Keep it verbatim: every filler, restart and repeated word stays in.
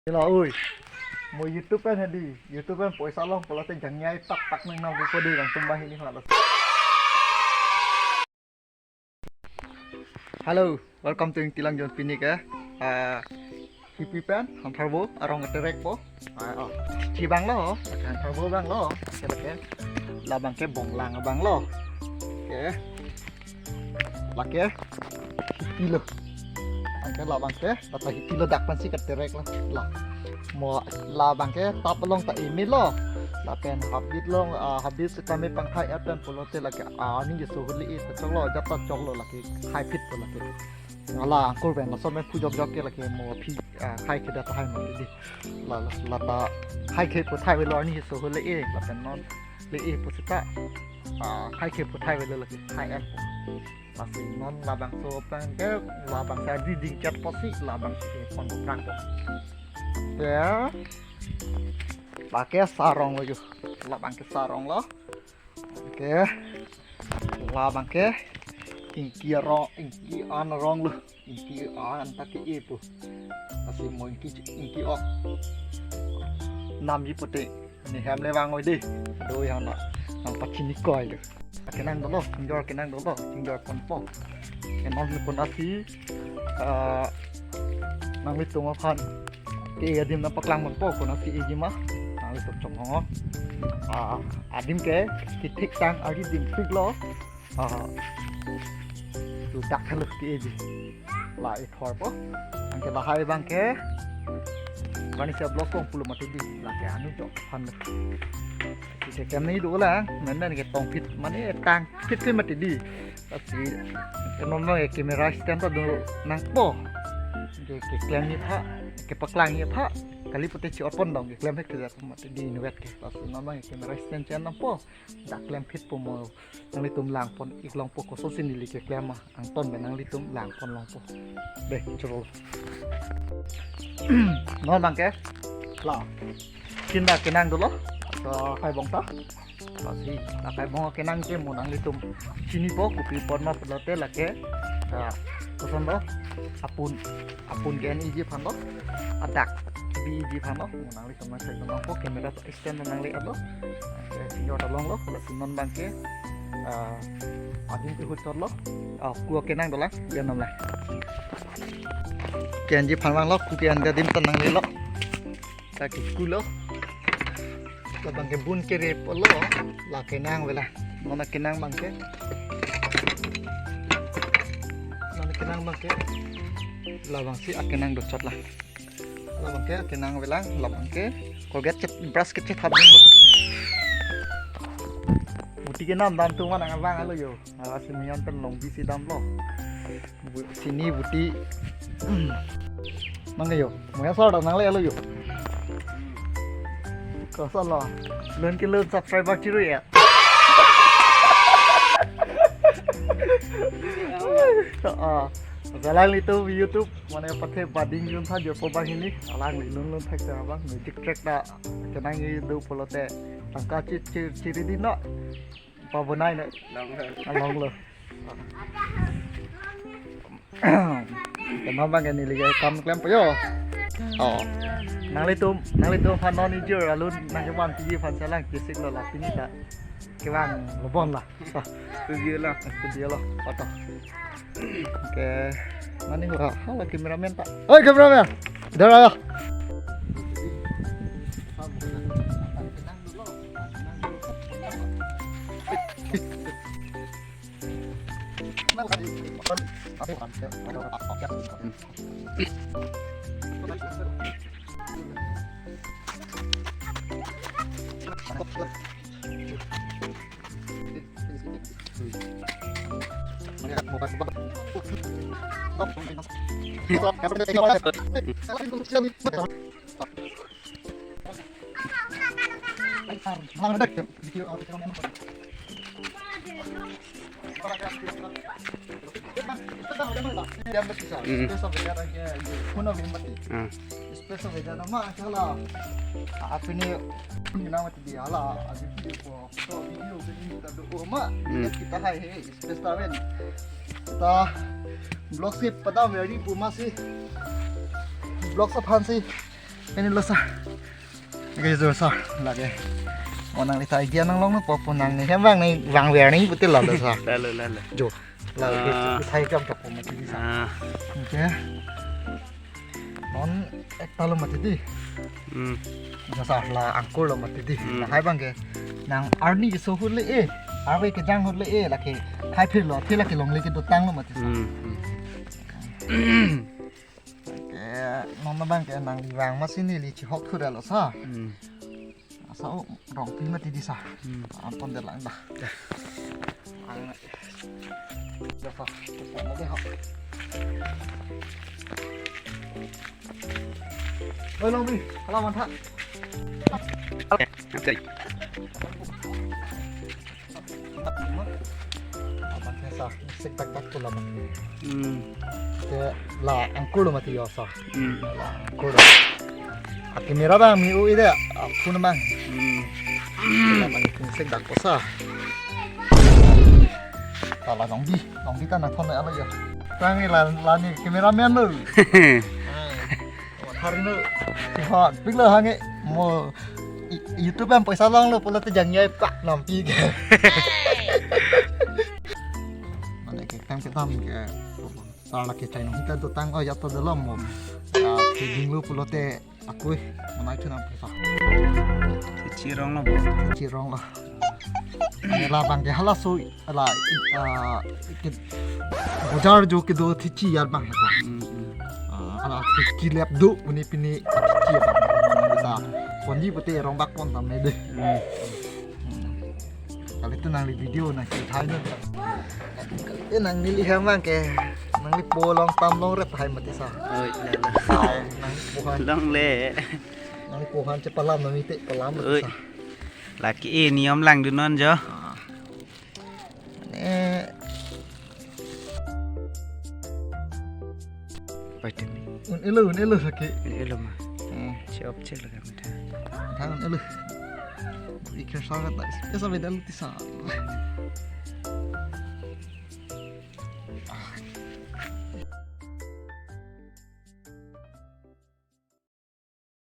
Helo, oi. Mo YouTube pen hedi, YouTube pen poisa longpo lote jangyai tak tak nang nang buko de nangtum banghini halo. Hello, welcome to Ingti Langjon pini ke. Ah, hipi pen, Hamtharbo, arong terek po. Ah, oh. Chi banglo, Hamtharbo banglo. Oke, oke. Labang ke Bonglang banglo. Oke. Lake hiti lo. Anke labang ke, tata hiti lo dak pensi katerek lo. La. Mo labang ke tap along ta imi lo. Lapen habit long, ah, habit sitame pangthai apen pulote lake, ah, arni keso huli i ta choklo, jat ta choklo lake hai phit po lake. Ngala angkur pen laso me phu jok jok ke lake mo aphi, ah, hai ke da tahai mo di. La, la, lata hai ke pu thai velo arni keso huli i, lapen non le i pu sita. Ah, hai ke pu thai velo lake hai et po. Lasi non labangso pen ke labang sa di dingchet posi labang ke pon prang po. Ya. Lake sarong lo yo. Labang ke sarong lo. Oke. Labang ke ingki arong, ingki an arong lo. Ingki an ta ke-e po. Lasi mo ingki, ingki ok. Namji pute. Ni hem le vang oi de. Do yang na. Nangpachini koi lo. Kenang dolo, chingjor kenang dolo, chingjor ponpo. Kenang ni pon asi. Ah, nanglitum aphan ke adim nangpaklang ponpo, konasi ejima. Nanglitum chonghong. Ah, adim ke, kethek sang, agi dim thik lo. Ah, tu dak halo ke eji. La ithor po. Anke lahai abang ke. Kani se blok kong pulo mati di. Lake anu jok aphan. Si se kem ni do la. Men men ke tong phit mane tang phit phit mati di. Lasi non lo ke camera stand ta do nangpo. Ke, keklem ni pha. Kepaklang ni pha. Kali pute chi-or pon dong keklem hek ke mati di inwet ke. Lasi non lo ke camera stand chen nangpo. Dak klem phit po mo. Nanglitum lang pon ik longpo koso si neli keklem ma. Angton pen nanglitum lang pon longpo. De, choro. Non abang ke. La. Kinda kenang dolo. Ke hai bong ta. Lasi, la hai bong kenang ke mo nanglitum chinipo kopi apot ma pulote lake. Ah, koson lo. Apun, apun ke-en iji aphan lo. Adak bi iji aphan lo. Mo nanglitum nang sai nangpo camera stand nangle-et lo. Eh, chingjor ta longlo, lasi non abang ke, ah, adim ke huchot lo. Ah, ku kenang dolang, dia namle. Ke-enji aphan vanglo, ku ke-en adim ta nangle lo. Ta ke ku lo. Labang ke bun kere po lo, la kenang vela. Non akenang abang ke. Non akenang abang ke. Labang si akenang dochot la. Labang ke, kenang velang, labang ke. Colgate chet, brush ke chet habdun lo. Buti kenam dam tu mana abang alo yo. Ala si mian pen long bisi dam lo. Bu-, sini buti. Nang yo, mo ya sar nangle alo yo. Koson lo. Lun ke lun subscriber chiru ya. Ah, jalan itu YouTube. Mane pathe bading jun tha jopo banghini, alang ni lun lun thek ta abang, music track ta kenang i do pulote, tangka chi, chi, chiri di no, pabonai no. Long lo. Along lo. Kenapa abang ini lagi kam klem po yo. Oh. Nanglitum, nanglitum aphan non ijur alun nangkevan tiji aphan selang kisik lo la pini ta. Kevang lo bon la. Studio lo. Studio lo. Foto. Oke. Mane hua, halo cameraman ta. Oi, cameraman. Idhar aaya. Mm. Ah. Special beda nama chala. Apini, ini nama tadi hala, adi video ko, foto video ini kita do ma. Hmm. Kita hai he, special pen. Kita vlog si pada meri puma si. Vlog sa aphan si. Ini lo sa. Oke, jo sa, lake. Oh, nangli ta idea nanglong no, po po nangli hem vang nangvangver nangji pute lalo sa. Lalo, lalo. Jo. Lalo, ah, ithai kam chok po mati di sa. Ah. Oke. Non ekta lo mati di. Hmm. Jo sa, la angkur lo mati di. Hmm. Lahai abang ke. Nang arni keso ahut le-e. Arve kejang ahut le-e, lake. Thai phir lo, thi lake longle kedotang lo mati sa. Hmm, hmm. Ke, non abang ke nangli vang masi neli chihok thura lo sa. Hmm. Asa o rong pi mati di sa. Hmm. Ampon de lang dah. Dah. Ang. Dah sa. Dah sa, dah. Oi, Longbi, hala mantha. Oke. Abang ke sa, sik tak tak tu la abang. Hmm. Ke la angkur lo mati yo sa. Hmm. La angkur lo. A camera abang mi u ide, a phone abang. Hmm. La abang sik tak ko sa. Ta la Longbi, Longbi ta nangthon ala yo. Tang ni la, la ni cameraman lo. Hari nu, si hot, pik lo hange, mo, i-, YouTube em paisa longlo, pulo te jangnya pak nampi ke. Mane ke tam ke tam ke, sa lake chai nong hita dotang, oh, ya to dalam mo. Ya, feeding lo pulo te, akui, mana itu nam paisa. Chichi rong lo, bo. Chichi rong lo. Mane la abang ke halaso, la, ah, ke, bojar jo kedo thichi yar abang he ko. Hmm, hmm. Ah, hala thichi lep do, puni pini thichi abang. Sa, ponji pute rong bak pon tam ne de. Hmm. Kali tu nangli video nangkethai non. Kali tu nangneli hem abang ke, nanglipo long tam longret hai mati sa. Oi, la, la. Hai, nangpo han. Longle. Nangpo han chepalam nangli te palam mati sa. Oi. Lake e niyom langdun non jo. Ah. Ne. Paitin ni. Un-elo, un-elo lake. Un-elo ma. Hmm. Che op che lake mita. Thang un-elo. Ikhir sangat tak. Esa beda lu tisa.